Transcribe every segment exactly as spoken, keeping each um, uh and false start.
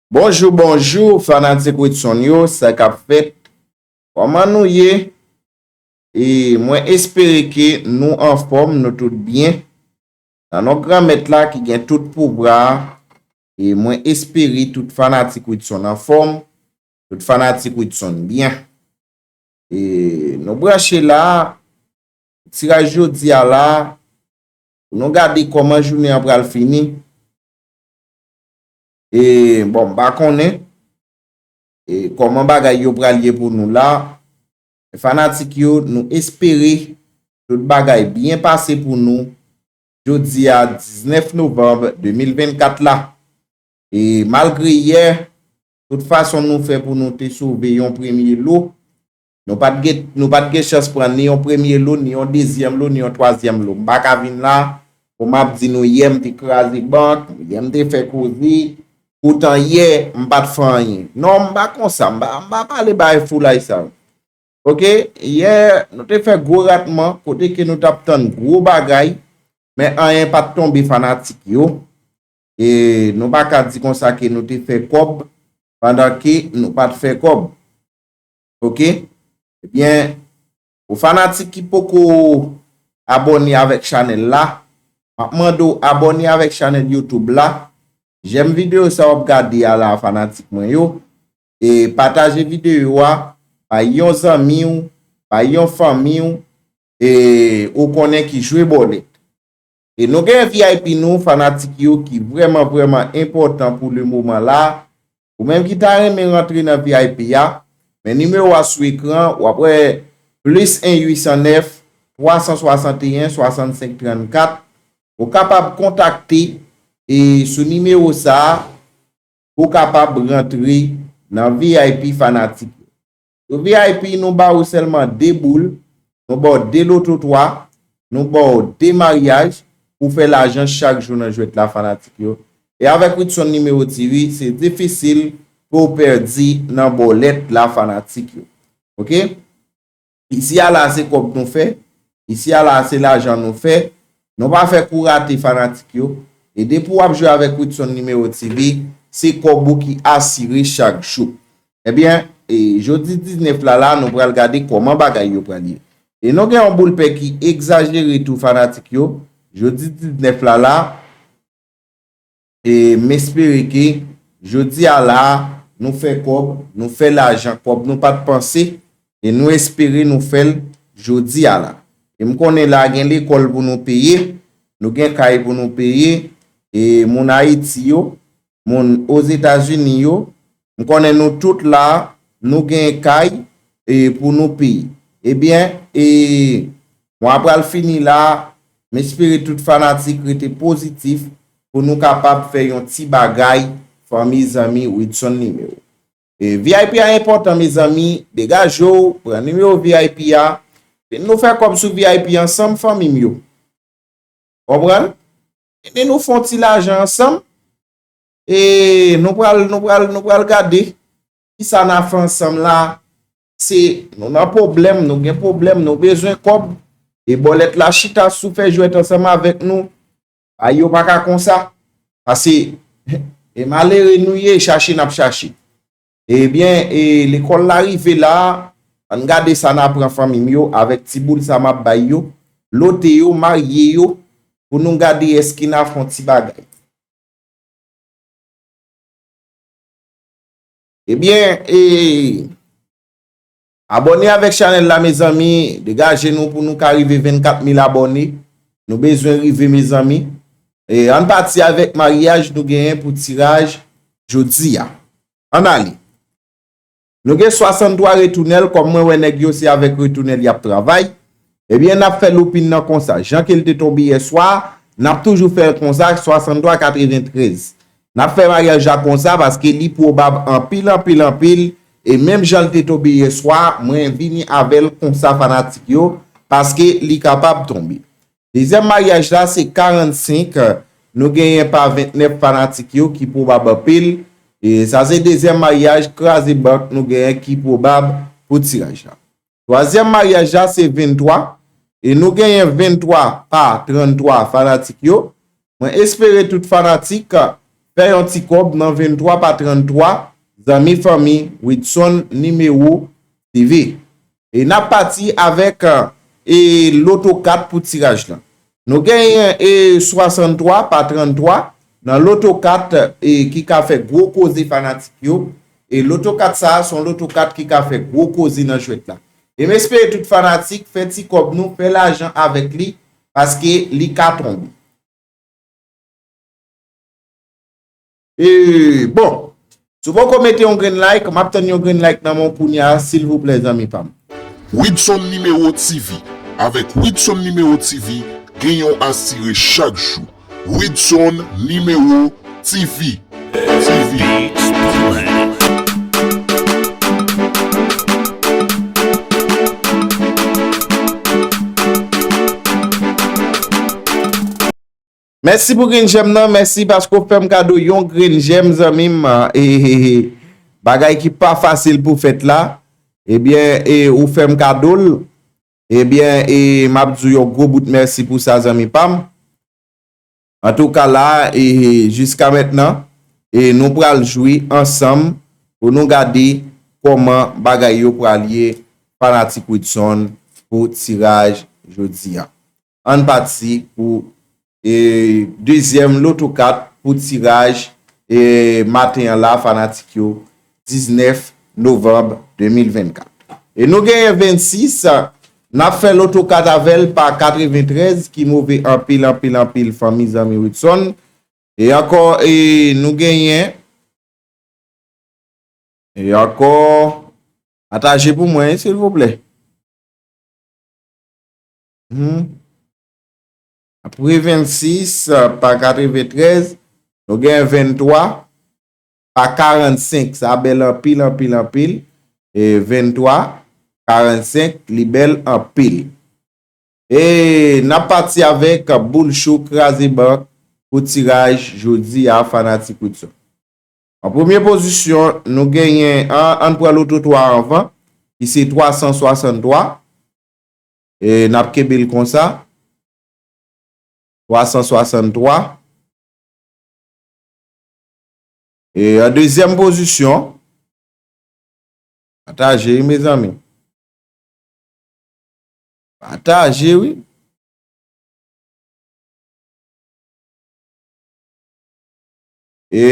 Bonjou, bonjou, fanatik Widson yo, sa k ap fèt? Kòman nou ye? E mwen espere ke nou anfòm, nou tout byen. Nan non Granmèt la ki gen tout pouvwa a, e mwen espere tout fanatik Widson anfòm, tout fanatik Widson byen. E nou branche la, tiraj jodi a la, pou nou gade kòman jounen an pral fini. E bon, m pa konnen e kòman bagay yo pral ye pou nou la. Fanatik yo, nou espere tout bagay byen pase pou nou jodi a diznèf novanm de mil vennkat la. E malgre yè, tout fason nou fè pou nou te sove yon premye lo, nou pa t gen, nou pa t gen chans pran ni yon premye lo, ni yon dezyèm lo, ni yon twazyèm lo. M pa ka vin la pou m ap di nou yè m te kraze bank, yè m te fè koze, poutan yè m pa t fè anyen. Non, m pa konsa, m pa, m pa pale bay foulay sa yo. Oke, yè nou te fè gwo ratman, kote ke nou t ap tann gwo bagay, men anyen pa t tonbe fanatik yo. E nou pa ka di konsa ke nou te fè kòb, pandan ke nou pa t fè kòb. Oke? Ebyen, pou fanatik ki poko abòne avèk chanèl la, m ap mande w abòne avèk chanèl YouTube la, jèm videyo sa w ap gade a la, fanatik mwen yo, e pataje videyo a bay yon zanmi w, bay yon fanmi w, e ou konnen ki jwe bòlèt. E nou gen V I P nou, fanatik yo, ki vrèman, vrèman enpòtan pou le moman la. Ou menm ki ta renmen rantre nan V I P a, men nimewo a sou ekran, w ap wè plis en uit san nèf, twa san swasanteyen, swasannsenk trannkat. Ou kapab kontakte e sou nimewo sa a, pou w kapab rantre nan V I P fanatik yo. Sou V I P, nou ba ou sèlman de boul, nou ba w de loto twa, nou ba w de maryaj pou fè lajan chak jou nan jwèt la, fanatik yo. E avèk Widson Nimewo T V, se difisil pou w pèdi nan bòlèt la, fanatik yo. Oke? Isi a la se kòb nou fè, isi a la se lajan nou fè. Nou pa fè kou rate, fanatik yo. E depi w ap jwe avèk Widson Nimewo T V, se kòb ou ki asire chak jou. Ebyen, e jodi diznèf la la, nou pral gade kòman bagay yo pral ye. E nou gen yon boul pè ki egzajere tou, fanatik yo. Jodi diznèf la la, e m espere ke jodi a la, nou fè kòb, nou fè lajan, kòb nou pa t panse, e nou espere nou fè l jodi a la. E m konnen la gen lekòl pou nou peye, nou gen kay pou nou peye, e moun Ayiti yo, moun Ozetazini yo, m konnen nou tout la, nou gen kay, e pou nou peye. Ebyen, e mwa pral fini la, m espere tout fanatik rete pozitif pou nou kapab fè yon ti bagay, fanmi, zanmi, Widson Nimewo. E V I P a enpòtan, mezanmi, degaje w, pran nimewo V I P a, vin nou fè kòb sou V I P ansanm, fanmi m yo. Konprann? Vin nou fè yon ti lajan ansanm, e nou pral, nou pral, nou pral gade kisa n a fè ansanm la. Se nou nan pwoblèm, nou gen pwoblèm, nou bezwen kòb, e bòlèt la chita sou fè jwèt ansanm avèk nou. Ay, yo pa ka konsa. Paske e malere nou ye, chache n ap chache. Ebyen, e lekòl la rive la, ann gade sa n a pran fanmi m yo avèk ti boul sa m ap bay yo, lote yo, marye yo, pou nou gade èske n a fè yon ti bagay. Ebyen, e abòne avèk chanèl la, mezanmi, degaje nou pou nou ka rive vennkat mil abòne. Nou bezwen rive, mezanmi. E ann pati avèk maryaj nou genyen pou tiraj jodi a. Ann ale. Nou gen swasanntwa retounèl, kòm mwen wè nèg yo se avèk retounèl y ap travay. Ebyen, n ap fè loupin nan konsa. Jan ke l te tonbe yè swa, n ap toujou fè l konsa, swasanntwa katreventrèz. N ap fè maryaj la konsa paske li pwobab anpil, anpil, anpil. E menm jan l te tonbe yè swa, mwen vini avè l konsa, fanatik yo, paske li kapab tonbe. Dezyèm maryaj la se karannsenk, nou genyen pa ventnèf, fanatik yo, ki pwobab anpil. E sa se dezyèm maryaj kraze bank nou genyen ki pwobab pou tiraj la. Twazyèm maryaj la se venntwa, e nou genyen venntwa pa tranntwa, fanatik yo. Mwen espere tout fanatik fè yon ti kòb nan venntwa pa tranntwa, zanmi fanmi Widson nimewo T V. E n ap pati avèk, e, loto kat pou tiraj lan. Nou genyen, e, swasanntwa pa tranntwa nan loto kat, e, ki ka fè gwo koze fanatik yo. E loto kat sa a, se yon loto kat ki ka fè gwo koze nan jwèt la. E m espere tout fanatik fè ti kòb nou, fè lajan avèk li, paske li ka tonbe. E, bon, si w poko mete yon grenn like, m ap tann yon grenn like nan men w kounye a, silvouplè, zanmi pa m. Widson Nimewo T V. Avèk Widson Nimewo T V, gen yon asire chak jou. Widson Nimewo T V. T V. Mèsi pou grenn jèm nan, mèsi paske w fè m kado yon grenn jèm, zanmi m. E, e, e, bagay ki pa fasil pou fèt la, ebyen, e, ou fè m kado l. Ebyen, e, m ap di w yon gwo bout mèsi pou sa, zanmi pa m. Antouka, la, e, jiska mentnan, e, nou pral jwi ansanm pou nou gade kòman bagay yo pral ye, fanatik Widson, pou tiraj jodi a. Ann pati pou, e, dezyèm loto kat pou tiraj, e, maten an la, fanatik yo, diznèf novanm de mil vennkat. E nou genyen vennsis, n ap fè loto kat avè l pa katreventrèz, ki move anpil, anpil, anpil, fanmi, zanmi Widson. E ankò, e nou genyen, e ankò, pataje pou mwen, silvouplè. Hmm. Apre vennsis, pa katreventrèz, nou gen venntwa pa karannsenk. Sa bèl anpil, anpil, anpil. E venntwa karannsenk, li bèl anpil. E n ap pati avèk boul cho kraze bank pou tiraj jodi a, fanatik Widson. An premye pozisyon, nou genyen, an, ann pran loto twa anvan, ki se twa san swasanntwa. E n ap kenbe l konsa. Twa san swasanntwa. E an dezyèm pozisyon, pataje, wi, mezanmi. Pataje, wi. E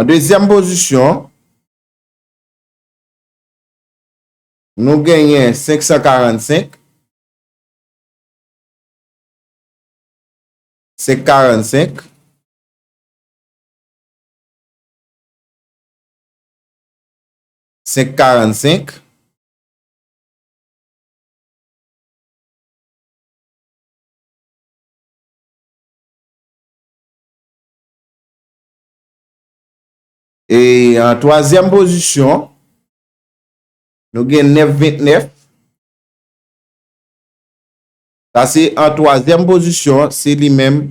an dezyèm pozisyon, nou genyen senk san karannsenk, senk karannsenk, senk karannsenk. E an twazyèm pozisyon, nou gen nèf ventnèf. Sa se an twazyèm pozisyon, se li menm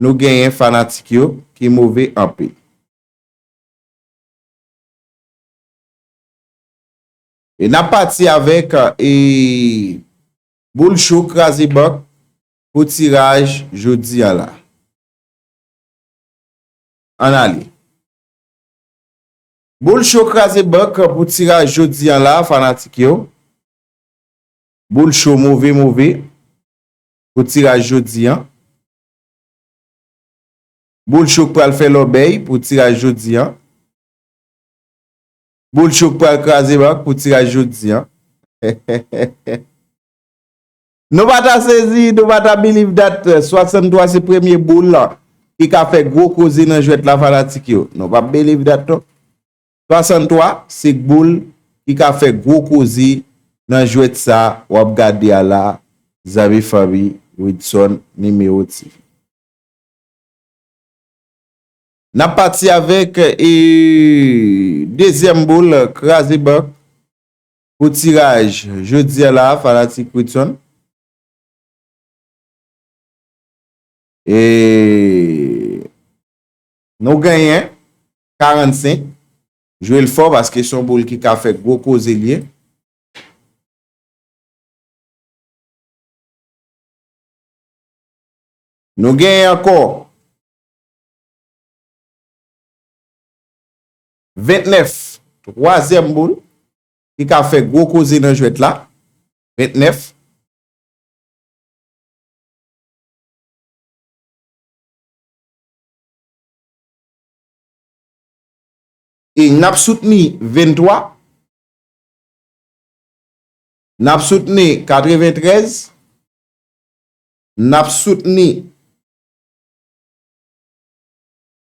nou genyen, fanatik yo, ki move anpil. E n ap pati avèk, e, boul cho kraze bank pou tiraj jodi a la. Ann ale. Boul cho kraze bank pou tiraj jodi a la, fanatik yo. Boul cho move, move pou tiraj jodi a. Boul cho k pral fè lòbèy pou tiraj jodi a. Boul cho k pral kraze bank pou tiraj jodi a. Nou pa ta sezi, nou pa ta believe that, swasanntwa se premye boul la ki ka fè gwo koze nan jwèt la, fanatik yo. Nou pa believe that non. Swasanntwa se boul ki ka fè gwo koze nan jwèt sa w ap gade a la, zanmi fanmi Widson nimewo T V. N ap pati avèk, e, dezyèm boul kraze bank pou tiraj jodi a la, fanatik Widson. E nou genyen karannsenk. Jwe l fò paske se yon boul ki ka fè gwo koze l ye. Nou genyen ankò Ventnèf, twazyèm boul ki ka fè gwo koze nan jwèt la. Ventnèf. E n ap soutni venntwa. N ap soutni katreventrèz. N ap soutni.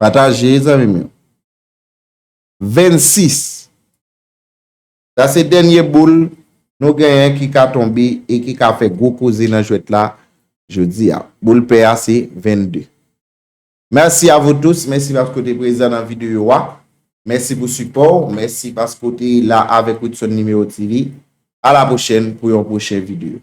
Pataje, zanmi m yo. Vennsis. Sa se dènye boul nou genyen ki ka tonbe e ki ka fè gwo koze nan jwèt la jodi a. Boul pè a se vennde. Merci à vous tous. Mèsi paske w te prezan nan videyo a. Mèsi pou sipò w. Mèsi paske w te la avèk Woodson Numéro T V. À la prochaine pou yon pwochen videyo.